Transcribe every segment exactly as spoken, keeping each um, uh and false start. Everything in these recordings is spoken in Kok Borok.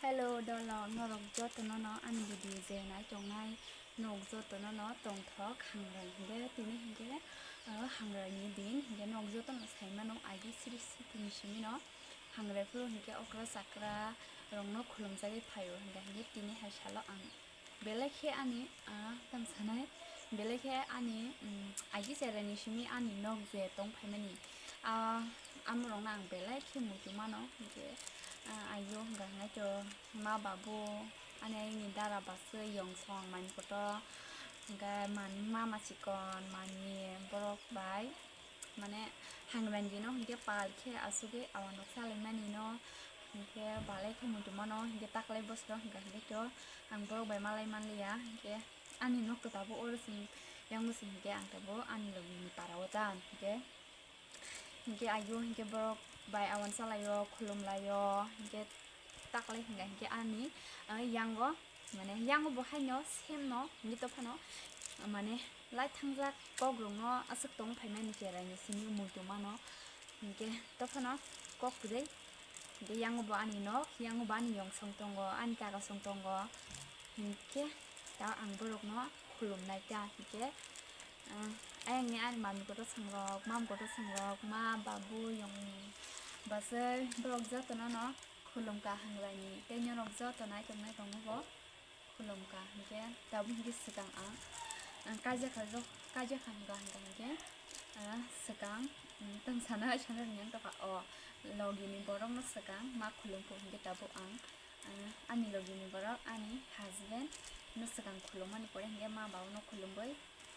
Hello, dolo, norok jotono no ani video je nai tongnai, nok jotono no tongthok hambai. Hingke tini hingke, ah, hambai ni din, hingke nok jotono sai mano, aji siri sitini simi no hambai phuru hingke okra chakra rok no khulumjagwi phaio, hingke hingke tini hai salo ang belai khe ani, ah, tamo sanai, belai khe ani, mm, aji cheraini simi ani nok je tong phaimani, ah, amorokno ang belai khe muitu mano, hingke, ah, ayo hwnka hwnkhe to ma babu, ani ayini dara bwswk yong song mani kotor, hwnkhe mani mama chikon, mani borok bai. Mane, hangrani no hingke pal khe asugwi awan rok salai mani no hingke balai khe muitu mano hingke taklai bwswk hingka hingke to ang borok bai malai manliya hingke ani nok to tabuk oro sing yang bwswk hingke ang tabuk ani logi ni para o ta hingke hingke ayo hingke borok bai awan salai o khulum lai o hingke taklai hingka hingke ani, ah, yango. Mane, yango bo haino same no, hingke to phano, mane, lai thangjak kok rok no aswk tong phaimani cherai ni simi muitu mano. Hingke to phano kok kwrwi. Hingke yango bo ani nok, yango bo ani yong song tongo, ani kaka song tongo. Hingke ta ang borok no khulum nai ta, hingke, ah, ayang ni ani mami kotor song rok, mam kotor song rok, ma, babu, yong, bwswk borok joto no no. Khulumkha hambai ni tei norok joto naitok naitok no bo khulumkha hingke tabuk hingke swkang ang, ang kaijak kha jok, kaijak kha hingka hingka hingke, ah, swkang, mm, tong sana sana ringya tongkha o logi ni borok no swkang ma khulumkha hingke tabuk ang, ah, ani logi ni borok ani husband no swkang khulum mani pore hingke ma babu no khulumui.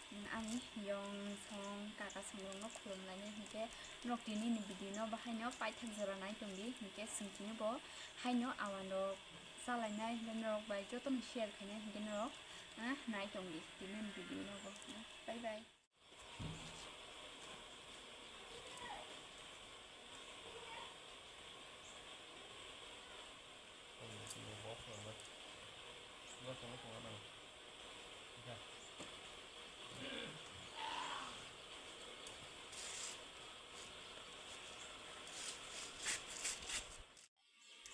Ani yong song kaka song rok no khulum lainai hingke norok tini ni video no bahai no paithak jora nai tong di hingke swng tini bo haino awan rok chalainai hingke norok bai joto no share khainai hingke norok, ah, nai tong di tini ni video no bo, ah, bye bye.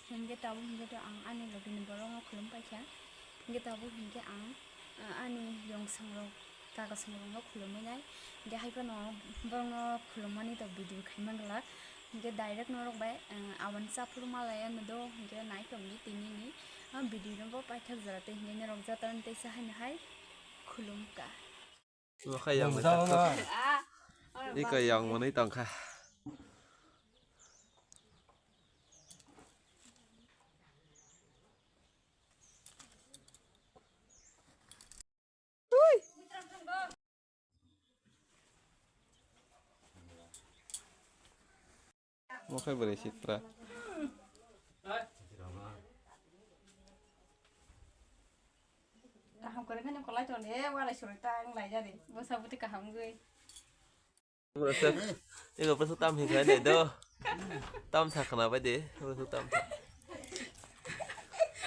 Hingke tabuk hingke to ang ani logi ni borok no khulum paikha. Hingke tabuk hingke ang, ah, ani yong song rok, kaka song rok no khulumui nai. Hingke hai phano borok no khulum mani to video khai man glak. Hingke direct norok bai, ah, aboni chaphuru malai ano do hingke nai tong di tini ni, ah, video no bo paithak jora tei hingke norok joto no teisa hai no hai khulum kha. Bo khe yang Bumsa nai no. Iko yang manwi tongkha. Mo khe bwrwi sitra. Kaham kwrwngkhe nung kwlai tongdi, walai swrwng ta wng laijadi. Bwsa bwtwi kaham wngwi. Ego bwsa tam hinkhai nai do. Tam sa khna bai de, bwsa tam sa.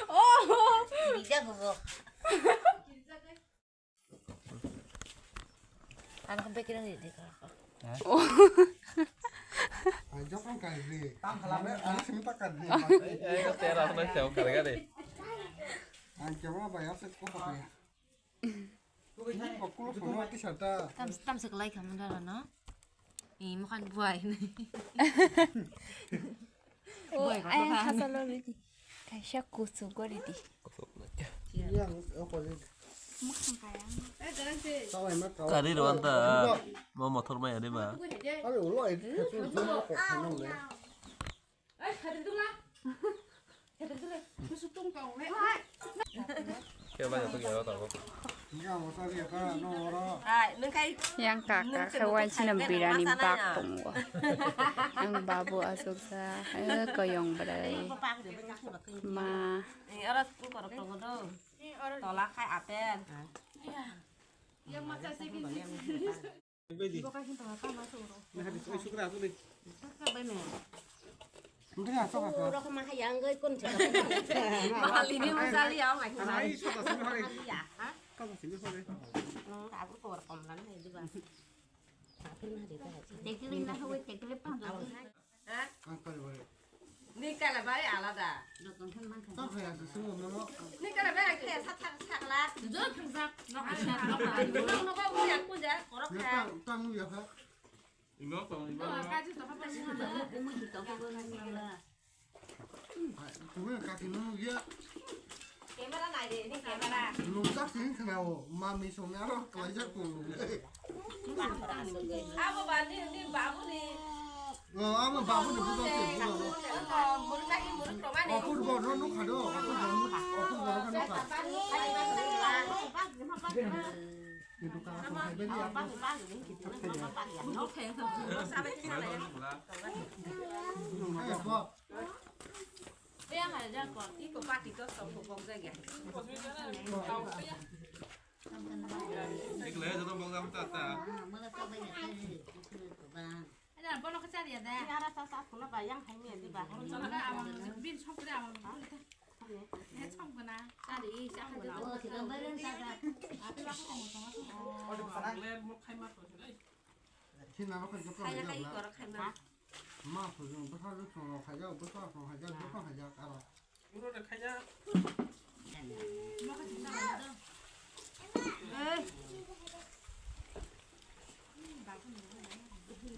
Oh! Rijak bo. Ano kung pekirang di di ka. Ai, jok ang kari di. Mane, ano simi tak kari di. Ai, ai, tera ano siya kari kari. Ai, jok ang bayar sa ko pa. Ko kulo sono ti sata. Tam, tam sekelai kamu dah no. Ih, makan buah ini. Buah kau tuh kan. Kaisa kuchuk gori di. Kari rwanta mo mothor maya de ba. Khe ba joto gya ta. Yang kaka khe waisino birani bak tongo. Ang babu aswk sa, eh, koyong bwrwi. Ma. Oro kukorok tongo do. Tola khai apel. Mahal ini masali ya, mai. Aku kor kom lan hai juga. Apel mah di ta. Tekle na hawe tekle pa. Ang kali balik. Ni kala bai alada. Tang kaya se sung no. Ni kala bai khe sa thak thak la. Jor thang sak. Nok sa nok. Nok nok bai uya kunja korok kha. Tang tang uya kha. Ino tong ino. Kaji to kha. Kumui kaki no ya. Camera nai de, ni camera. Nung tak sing kena o, mami song aro kelajak ko. Abo ba ni, ni babu ni. Oh, amo babu ni bukan sih, bukan. Muruk lagi, muruk koma ni. Aku dua orang nuk kado, aku dua orang nuk, aku dua orang nuk kado. Itu kan aku hai beli aku. Sampai sana ya. Eh, Bob. Iko pati to song ko kok jagya. Ikle joto bokjam ta ta. Ada bono kecari ya deh. Ini ada sasa pula bayang hai mi di bah. Sana ka amal bin song kira amal. Eh song kena. Cari sah kena. Oh, si gambaran sasa. Apa aku mau sama sama. Oh, sana. Ler mau khai ma to. Khe nang khe joto khaijak hai na. Koro khaima. Ma phujung bwsa rwsong rok khaijak, bwsa rwsong khaijak, joto khaijak aro. Uro rw khaijak. Ei.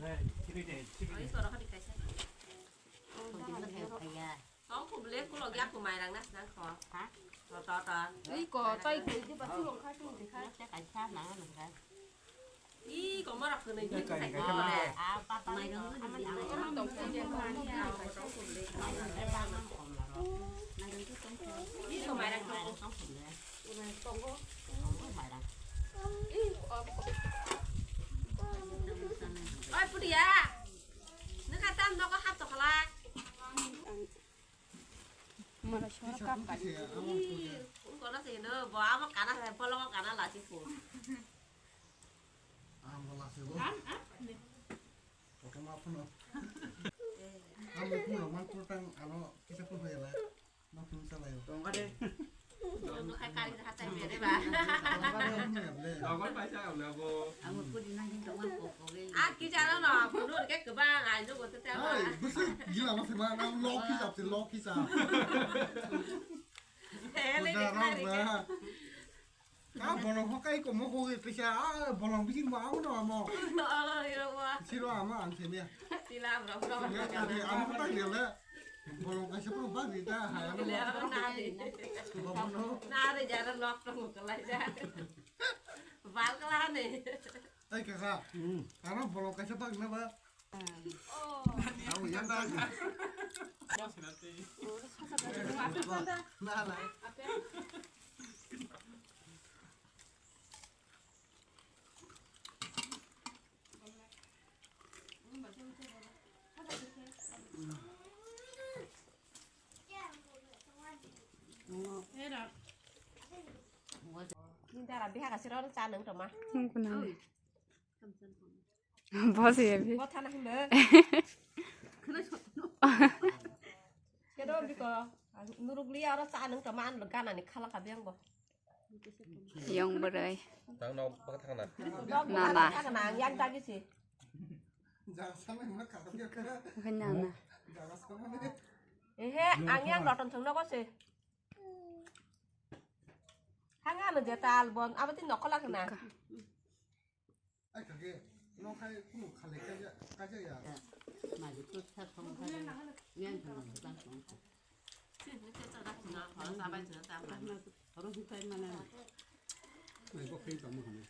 Ei, chiri de, chiri de. Oi, koro khadi kaisa. Tong khum le kulo gya khum mairang nas nang kho. Ha? To to to. Ui ko tai ko di ba chu long kha chu di kha. Te kai sa na na kha. Ih, komorok kwnwi khe. Ih, komorok kwnwi khe. Ih, komorok kwnwi khe. Ih, oi, pudiya. Nokha tam nogo hap tokhala. Mara sora kap kani. Ih, ungkona sino, bo amo kana hai, bolongo kana lasi pu. Ang bola se bo. Am, am, ne. Koto ma phuno. Ang bo phuno man purtang ano kisa pun hoya la. Ma pun sa la yo. Tong kade. Ang hai kari hatai mere ba. Tong kade pun ya ble. Tong kade paisa ya ble bo. Ang bo pudi nang hin tong ko ko ge. A kisa no no, punu ke kebang ai no ko te ta. Ai, busi gila ma se ma nang lo kisa se lo kisa. Hele de kari ke. Ka bolong ho kai ko mo ho ge pisa, a bolong bising mo amo no amo. Alo, iro wa. Siro amo ang se mia. Tila bro bro. Ya ka de amo ta de le. Bolong kaisa pro bag ni ta ha amo. Le amo na de. Bolong no. Na de jara nok to mo kala ja. Bal kala ne. Ai kaka. Hmm. Ano bolong kaisa bag na ba. Oh. Amo yang ta. Na na. Ni dara biha ka siro cha nang toma. Nang kuna. Oi. Boss ya bi. Bo thana himbe. Kedo biko. Nurugli aro cha nang toma an gana ni khala ka biang bo. Yang berai. Tang no baka thang na. Mama. Thang na yang tagi si. Jaga sana na ka. Bukan nama. Jaga sana na. Ehe, ang yang roton thang no ko si. Hang ano jeta albon, abati nokola kena. Ai kage, no khai kunu khale kaja, kaja ya. Maju tu sa thong khai, yang thong khai thong khai. Oro hikai mana. Mai bo khai tamo hane.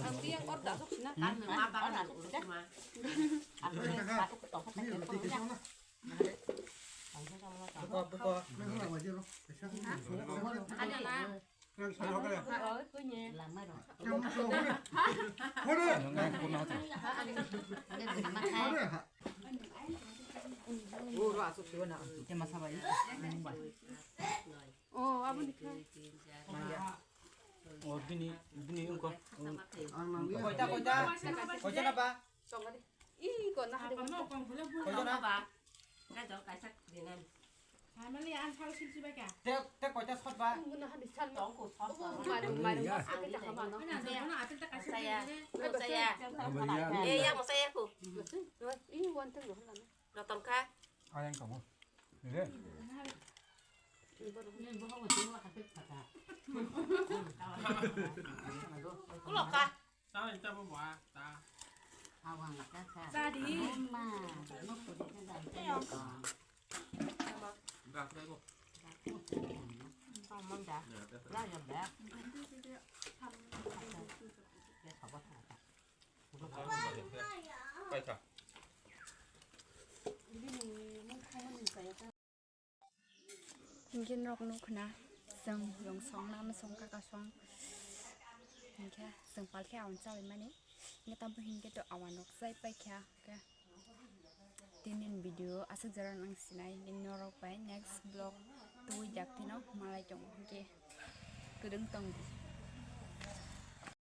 Ang biyang order sok sina. Ang ma ba na sok sina. Ang ma ba na sok sina. Buka, buka. Ada na. Oh, aboni kha. Oh, bini, bini ungko. Koita, koita. Koita na ba? Ih, ko na hade. Koita na ba? Kaisa dinam. Te, te koita sot ba? Tongku sot ba. Mairum, mairum. Ang di nai. Saya, saya. Maya. Eh, ya, saya aku. Ini wanten loh, lama. Nonton kah? Ayang kamu. Ini. Kulok kah? Tao yang tao ba ta. Awang ka sa. Sa di. Ma, no ko di ka sa. Ba ko ko. Tao mon da. La ya ba. Ya sa ba sa. Pai sa. Hinkhe norok nukna, chwng yong song nang song kaka song. Hinkhe chwng palkhe awan chawi mani. Hinkhe tamo hinkhe to awan rok chai paikha. Hinkhe tini video aswk jora nang sinai, hinkhe norok bai next vlog twi jak tino malai tongo hinkhe kwrwng tongo.